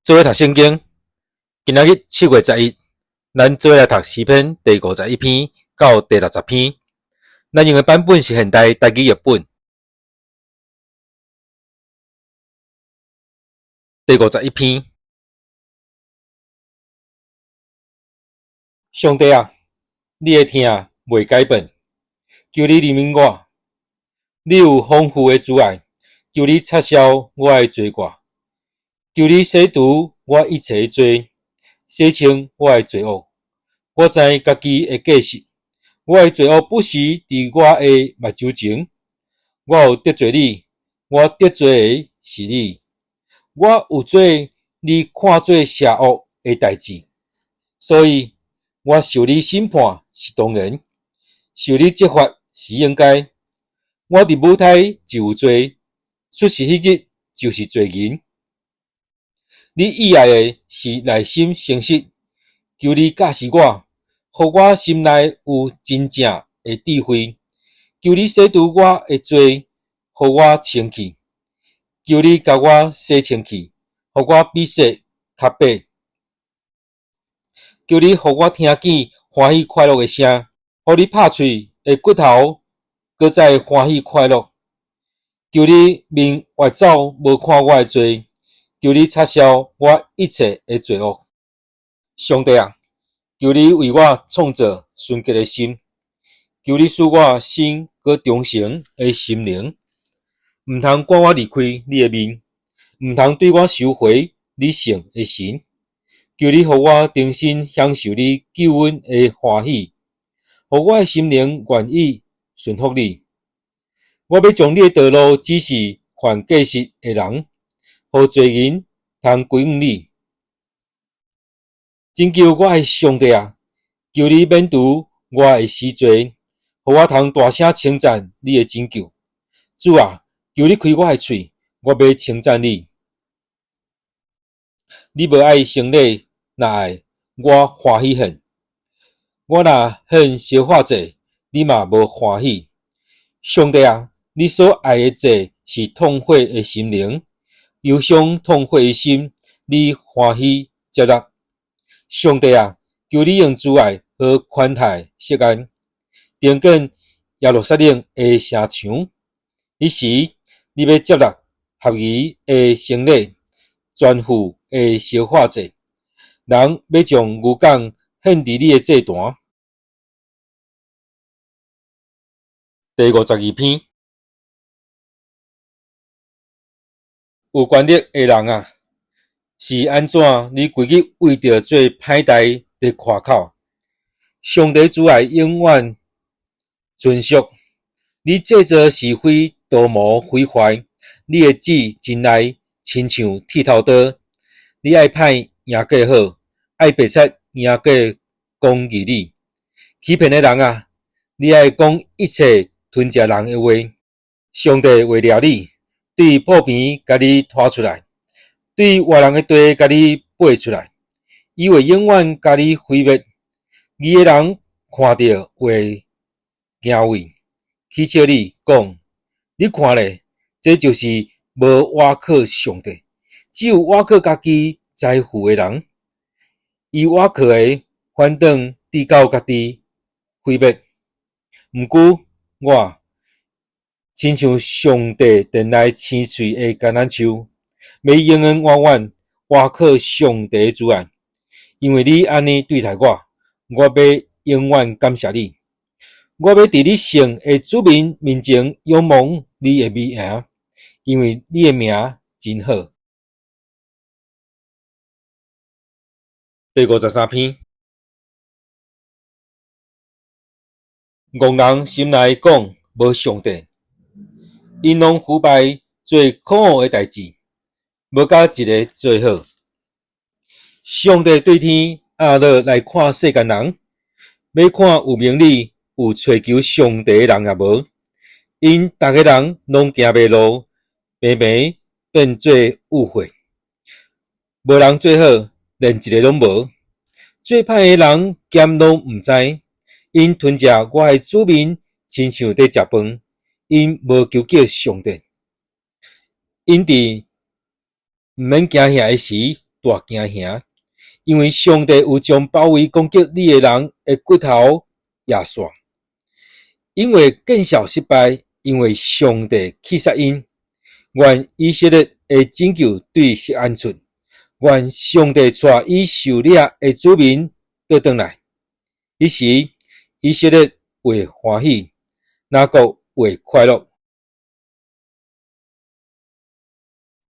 做伙讀聖經，今仔日7月11，咱做伙來讀詩篇第51篇到第60篇。咱用的版本是現代台語譯本。第51篇，上帝啊，你的疼袂改變，求你憐憫我。你有豐富的慈愛，求你擦消我的罪過。求你洗除我一切的罪，洗清我的罪惡。我知家己的過失，我的罪惡不時佇我的目睭前。我有得罪你，我得罪的是你。我有做你看做邪惡的代誌，所以我受你審判是當然，受你責罰是應該。我佇母胎就有罪，出世彼日就是罪人。你喜愛的是內心誠實，求你教示我，予我心內有真正的智慧。求你洗除我的罪，予我清去。求你共我洗清去，予我比雪較白。求你予我聽見歡喜快樂的聲，予你拍碎的骨頭閣再歡喜快樂。求你面越走無看我的罪。求你擦消我一切的罪惡。上帝啊，求你為我創造純潔的心，求你賜我新閣忠誠的心靈。毋通趕我離開你的面，毋通對我收回你聖的神。求你予我重新享受你救恩的歡喜，予我的心靈願意順服你。我欲將你的道路指示犯過失的人，予罪人通歸向你。拯救我的上帝啊，求你免除我的死罪，予我通大聲稱讚你的拯救。主啊，求你開我的喙，我欲稱讚你。你無愛牲禮，若愛，我歡喜獻。我若獻燒化祭，你嘛無歡喜。上帝啊，你所愛的祭是痛悔的心靈。憂傷痛悔的心，你歡喜接納。上帝啊，求你用慈愛和寬待錫安，重建耶路撒冷的城牆。彼時，你欲接納合宜的牲禮，全副的燒化祭。人欲將牛犅獻佇你的祭壇。第52篇。有權力的人啊，是按怎你規日為著做歹代佇誇口？上帝慈愛永遠存續，你製造是非圖謀毀壞，你的舌真利，親像剃頭刀。你愛歹贏過好，愛白賊贏過講義理。欺騙的人啊，你愛講一切吞食人的話。上帝會掠你，對破邊共你拖出來，對活人的地共你拔出來，伊會永遠共你毀滅。義的人看著會驚畏，取笑你講：你看咧，這就是無倚靠上帝，只有倚靠家己財富的人。伊倚靠的反轉至到家己毀滅。毋過我，親像上帝殿內青翠的橄欖樹，欲永永遠遠倚靠上帝的慈愛。因為你按呢對待我，我欲永遠感謝你。我欲佇你聖的子民面前仰望你的美名，因為你的名真好。第53篇，戇人心內講無上帝。𪜶攏腐敗，做可惡的代誌，無甲一个做好。上帝對天壓落來看世間人，欲看有明理、有揣求上帝的人也無。𪜶逐个人攏行迷路，平平變做污穢，無人做好，連一个攏無。做歹的人兼攏毋知，𪜶吞食我的子民，親像佇食飯。𪜶無求叫上帝，𪜶佇毋免驚嚇的時，大驚嚇，因為上帝有將包圍攻擊你的人的骨頭壓散。𪜶會見笑失敗，因為上帝棄殺𪜶。願以色列的拯救對錫安出，願上帝帶伊受掠的子民倒轉來。彼時，以色列會歡喜，雅各會快樂。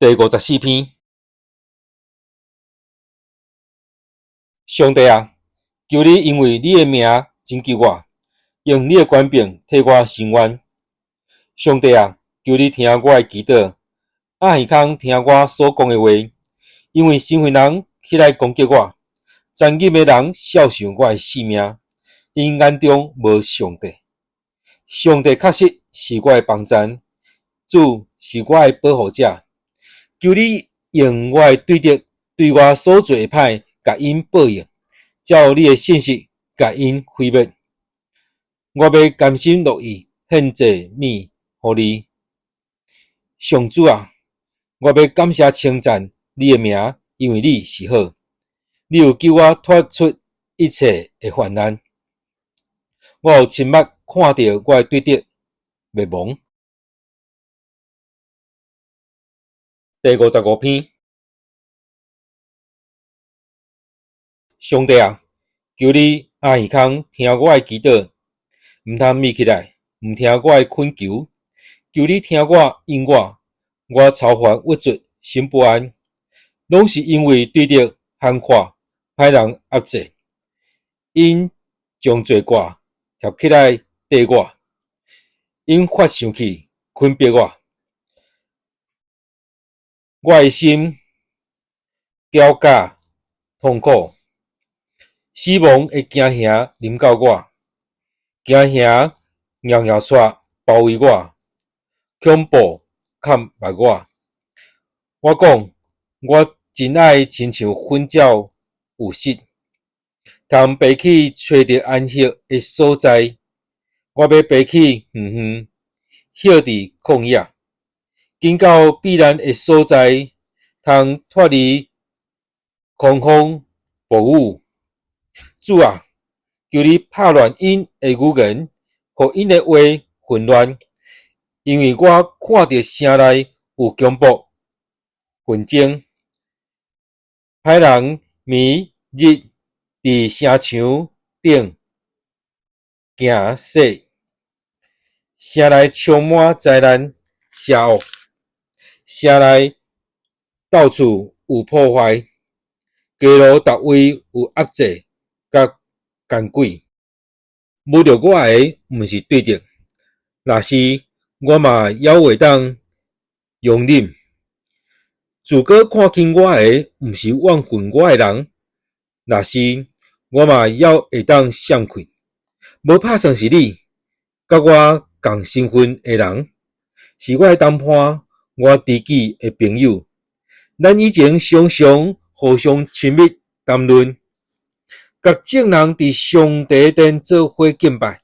第54篇，上帝啊，求你因為你的名拯救我，用你的權柄替我伸冤。上帝啊，求你聽我的祈禱，掩耳空聽我所講的話，因為身份人起來攻擊我，殘忍的人肖想我的性命，𪜶眼中無上帝。上帝確實是我的幫贊，主是我的保護者。求你用我的對敵對我所做的歹，共𪜶報應，照你的信實，共𪜶毀滅。我欲甘心樂意獻祭物予你，上主啊，我欲感謝稱讚你的名，因為你是好，你有救我脫出一切的患難。我有親目看著我的對敵滅亡。第55篇，上帝啊，求你掩耳空聽我的祈禱，毋通瞇起來，毋聽我的懇求。求你聽我應我，我愁煩鬱卒，心不安，攏是因為對敵閒話，歹人壓制，𪜶將罪掛疊起來綴我，𪜶發生氣困迫我，我的心絞絞痛苦，死亡的驚嚇臨到我，驚嚇蟯蟯掣包圍我，恐怖崁目我。我講，我真愛親像糞鳥有室，通爬去揣著安息的所在。我欲爬去遠遠，歇佇曠野，緊到避難的所在，通脫離狂風暴雨。主啊，求你拍亂𪜶的語言，予𪜶的話混亂，因為我看著城內有強暴紛爭，歹人暝日佇城牆頂行踅，城內充滿災難邪惡，城內到處有破壞，街路逐位有壓制佮奸詭。侮辱我的毋是對敵，若是我嘛猶會當容忍。如果看輕我的毋是怨恨我的人，若是我嘛猶會當閃開。無拍算是你，佮我仝身份的人，是我的同伴，我知己的朋友。咱以前常常互相親密談論，佮眾人佇上帝殿做伙敬拜。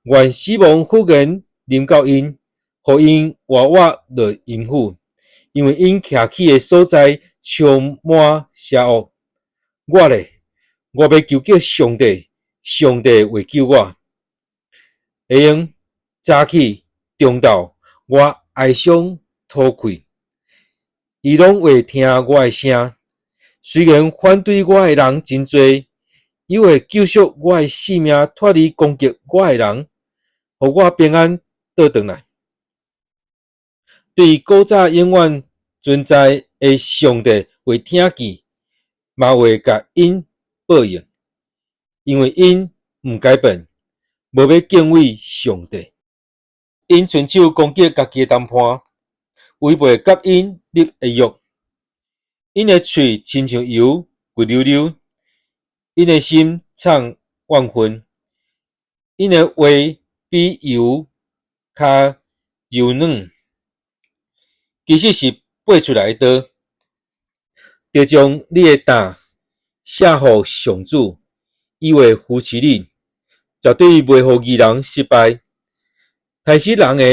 願死亡忽然臨到𪜶，予𪜶活活落陰府，因為𪜶徛起的所在充滿邪惡。我咧，我欲求叫上帝，上帝會救我。下昏、早起、中晝，我哀傷討氣，伊攏會聽我的聲。雖然反對我的人真濟，伊會救贖我的性命脫離攻擊我的人，予我平安倒轉來。對古早永遠存在的上帝會聽見，嘛會共𪜶報應，因為𪜶毋改變，無欲敬畏上帝。𪜶伸手攻擊家己的同伴，違背佮𪜶立的約。𪜶的喙親像油，滑溜溜；𪜶的心藏怨恨，𪜶的話比油較柔軟，其實是拔出來的刀。著將你的擔卸予上主，伊會扶持你，絕對袂予義人失敗。殺死人的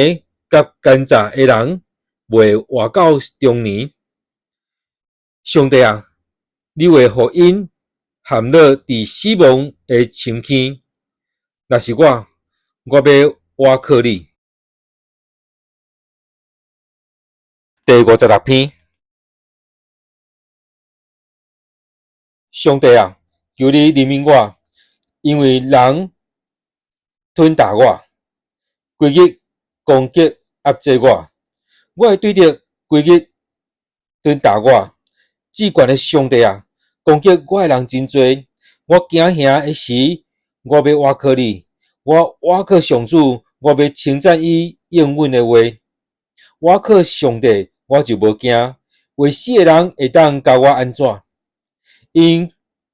佮奸詐的人，袂活到中年。上帝啊，你會予𪜶陷落佇死亡的深坑。若是我，我欲倚靠你。第56篇，上帝啊，求你憐憫我，因為人吞打我，規日攻擊壓制我，我的對敵規日吞打我。至懸的上帝啊，攻擊我的人真濟，我驚嚇的時，我欲倚靠你，我倚靠上主，我欲稱讚伊應允的話。倚靠上帝，我就無驚。會死的人會當共我按怎？𪜶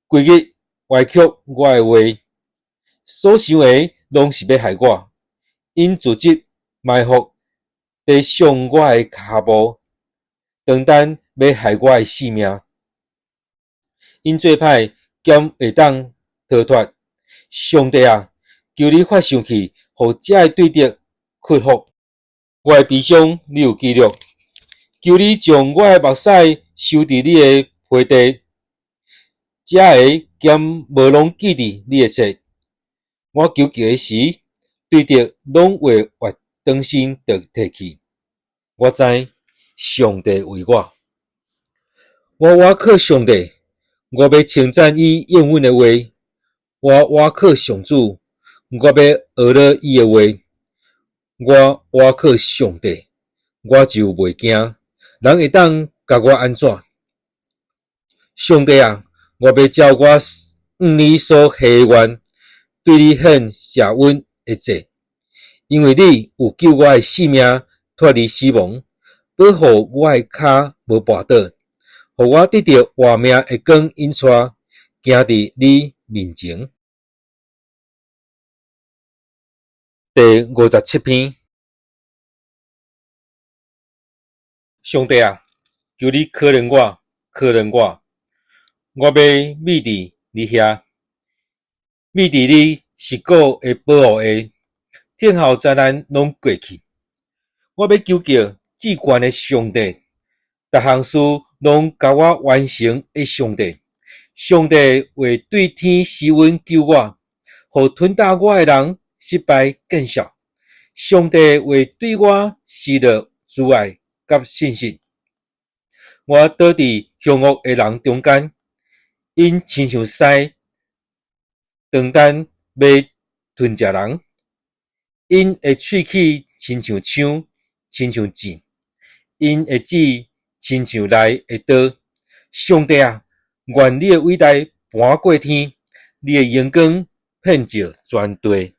規日歪曲我的話，所想的攏是欲害我。𪜶組織埋伏，佇上我的跤步，當等欲害我的性命。𪜶做歹，敢會當逃脫？上帝啊，求你發生氣，予這个對敵屈服。我的悲傷，你有記錄。求你將我的目屎收佇你的皮袋，這个敢無攏記佇你的冊？我求救的時，對敵攏會越轉身就退去。我知上帝為我，我倚靠上帝，我欲稱讚伊應允的話。我倚靠上主，我欲學了伊的話。我倚靠上帝，我就袂驚。人會當共我按怎？上帝啊，我欲照我向你所許的願，對你獻謝恩的祭，因為你有救我的性命脫離死亡，保護我的跤無跋倒，予我得著活命的光引帶，行佇你面前。第57篇，上帝啊，求你可憐我，可憐我，我欲覕佇你遐，覕佇你實古的保護下，等候災難攏過去。我欲求告至懸的上帝，逐項事攏共我完成的上帝。上帝會對天施恩救我，予吞打我的人失敗見笑。上帝會對我施落慈愛佮信實。我倒佇兇惡的人中間，𪜶親像獅，當等欲吞食人。𪜶的喙齒親像槍，親像箭；𪜶的舌親像利的刀。上帝啊，願你的偉大盤過天，你的榮光遍照全地。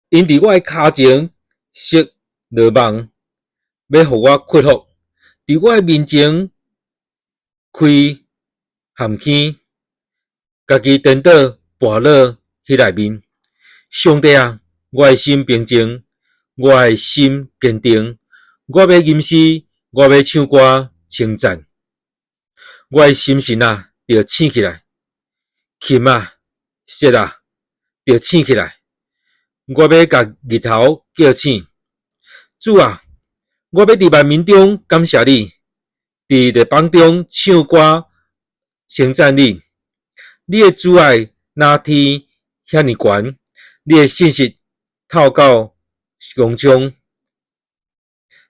𪜶佇我的跤前設羅網，欲予我屈服；佇我的面前開陷坑，家己顛倒跋落彼內面。上帝啊，我的心平靜，我的心堅定。我欲吟詩，我欲唱歌稱讚。我的心神啊，著醒起來；琴啊，瑟啊，著醒起來。我欲共日頭叫醒。主啊，我欲佇萬民中感謝你，佇列邦中唱歌稱讚你。你的慈愛若天遐爾懸，你的信實透到穹蒼。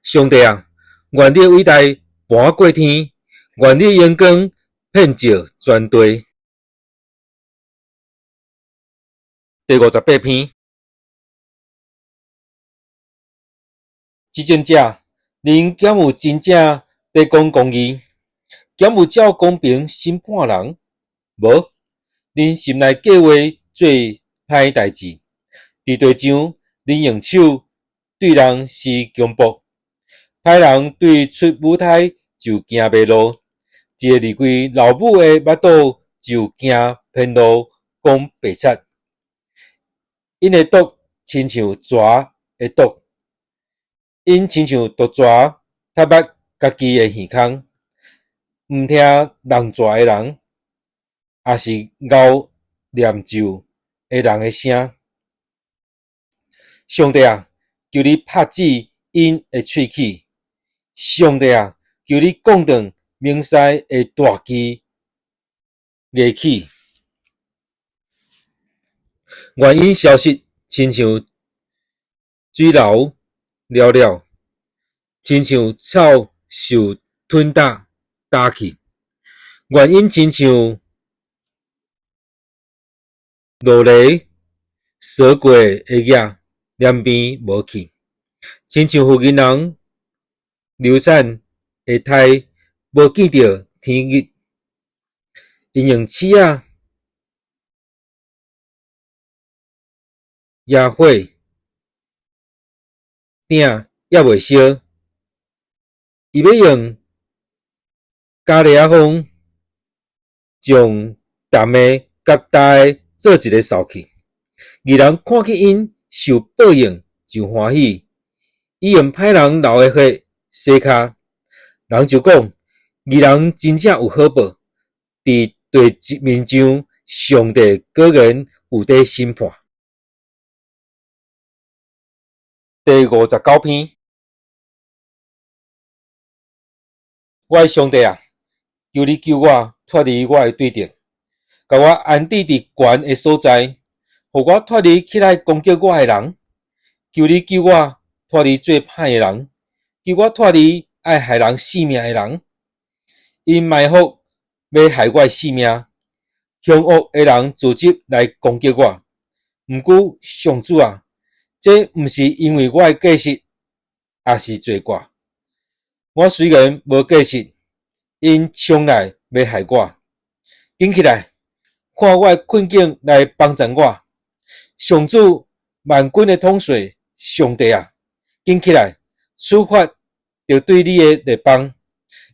上帝啊，願你的偉大盤過天，願你的榮光遍照全地。第58篇，執政者，恁敢有真正佇講公義？敢有照公平審判人？無，恁心內計劃做歹代誌，佇地上，恁用手對人施強暴，歹人對出母胎就行迷路，一个離開老母的腹肚就行偏路，講白賊。𪜶的毒親像蛇的毒，𪜶親像毒蛇，踢捌家己的耳孔，毋聽弄蛇的人，抑是熬念咒的人的聲。上帝啊，求你拍止𪜶的喙齒！上帝啊，求你降斷明獅的大旗。牙齒。願𪜶消失，親像水流了了，親像草受吞打打去。願𪜶親像露犁掃過的葉，連邊無去，親像婦人人流產的胎無見著天日。𪜶用刺仔野火，鼎犹未燒，伊欲用加犁仔風將澹的佮焦的做一个掃去。義人看見𪜶受報應就歡喜，伊用歹人流的血洗跤，人就講義人真正有好報，佇地面上，上帝果然有佇審判。第59篇，我的上帝啊，求你救我脫離我的對敵，共我安置佇懸的所在，予我脫離起來攻擊我的人。求你救我脫離做歹的人，救我脫離愛害人性命的人。𪜶埋伏欲害我的性命，兇惡的人組織來攻擊我。毋過上主啊，這毋是因為我的過失，抑是罪過。我雖然無過失，𪜶衝來欲害我。緊起來，看我的困境來幫贊我。上主萬軍的統帥，上帝啊，緊起來，處罰敵對你的列邦。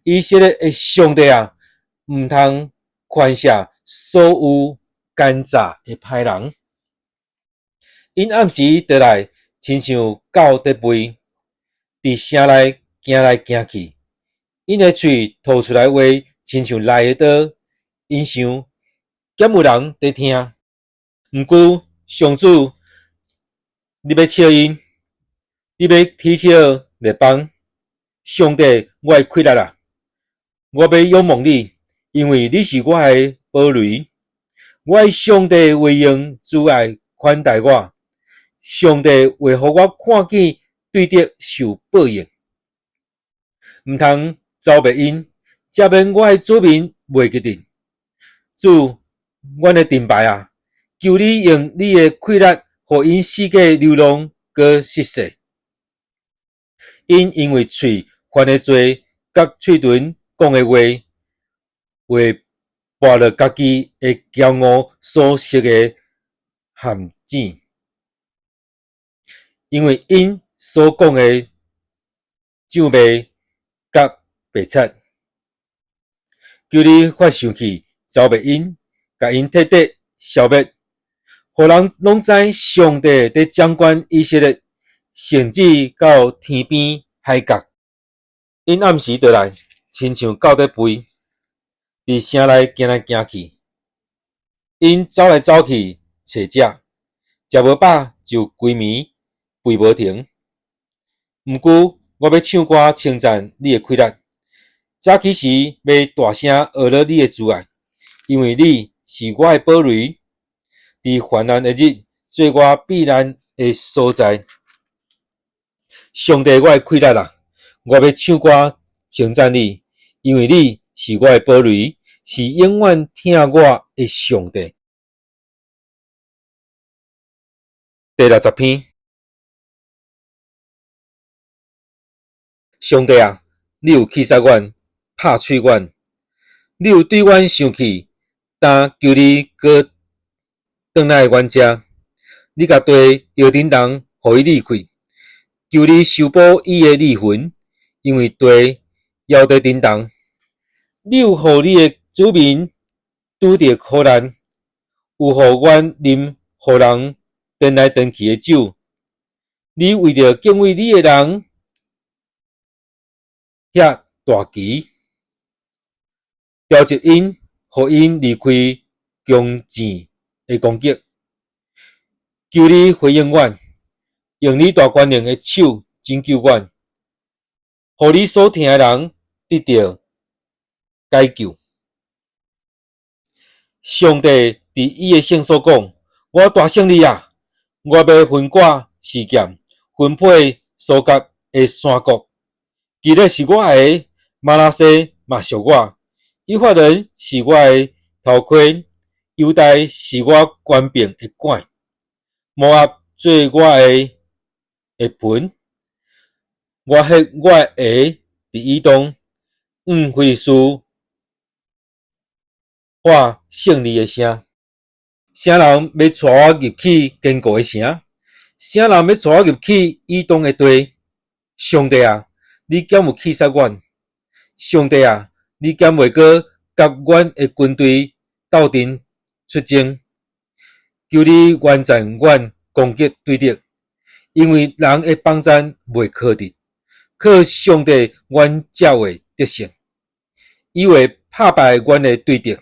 以色列的上帝啊，毋通寬赦所有奸詐的歹人。𪜶暗時倒來，親像狗佇吠，佇城內行來行去。𪜶的喙吐出來話，親像利的刀。𪜶想，敢有人佇聽？毋過上主，你欲笑𪜶，你欲恥笑列邦。上帝，我的氣力啊！我欲仰望你，因為你是我的堡壘。我的上帝會用慈愛款待我。上帝會予我看見對敵受報應，毋通剿滅𪜶，赦免我的子民袂記得。主，阮的盾牌啊，求你用你的氣力，予𪜶四界流浪，閣失勢。𪜶因為喙犯的罪，佮喙唇講的話，會跋落家己的驕傲所設的陷阱。因為𪜶所講的咒罵佮白賊，求你發生氣，剿滅𪜶，共𪜶徹底消滅，予人攏知上帝佇掌管以色列，甚至到天邊海角。𪜶暗時倒來，親像狗佇吠，佇城內行來行去。𪜶走來走去揣食，食無飽就規暝吠無停。毋過我欲唱歌稱讚你的氣力，早起時欲大聲呵咾你的慈愛，因為你是我的堡壘，佇患難的日，做我避難的所在。上帝，我的氣力啊，我欲唱歌稱讚你，因為你是我的堡壘，是永遠疼我的上帝。第60篇，上帝啊，你有氣殺阮，拍喙阮，你有對阮生氣，但求你閣轉來阮遮，你共地搖振動，予伊裂開，求你修補伊的裂痕，因為地搖佇振動。你有予你的子民拄著苦難，有予阮啉予人顛來顛去的酒。你為著敬畏你的人，遐大旗，召集𪜶，予𪜶離開強戰的攻擊。求你回應阮，用你大權能的手拯救阮，予你所疼的人得著解救。上帝佇伊的聖所講：我大勝利啊！我欲分割示劍，分配疏割的山谷。基列是我的，瑪拿西嘛屬我。以法蓮是我的頭盔，猶大是我權柄的桿。摩押做我的的盆，我歇我的鞋佇以東，向非利士喊勝利的聲。啥人欲帶我入去堅固的城？啥人欲帶我入去以東的地？上帝啊，你敢有棄殺阮？上帝啊，你敢袂閣佮阮的軍隊鬥陣出征？求你援贊阮攻擊對敵，因為人的幫贊袂可得，靠上帝阮才會得勝，伊會拍敗阮的對敵。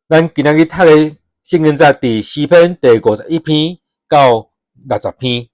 咱今仔日讀的聖經節佇詩篇第51篇到60篇。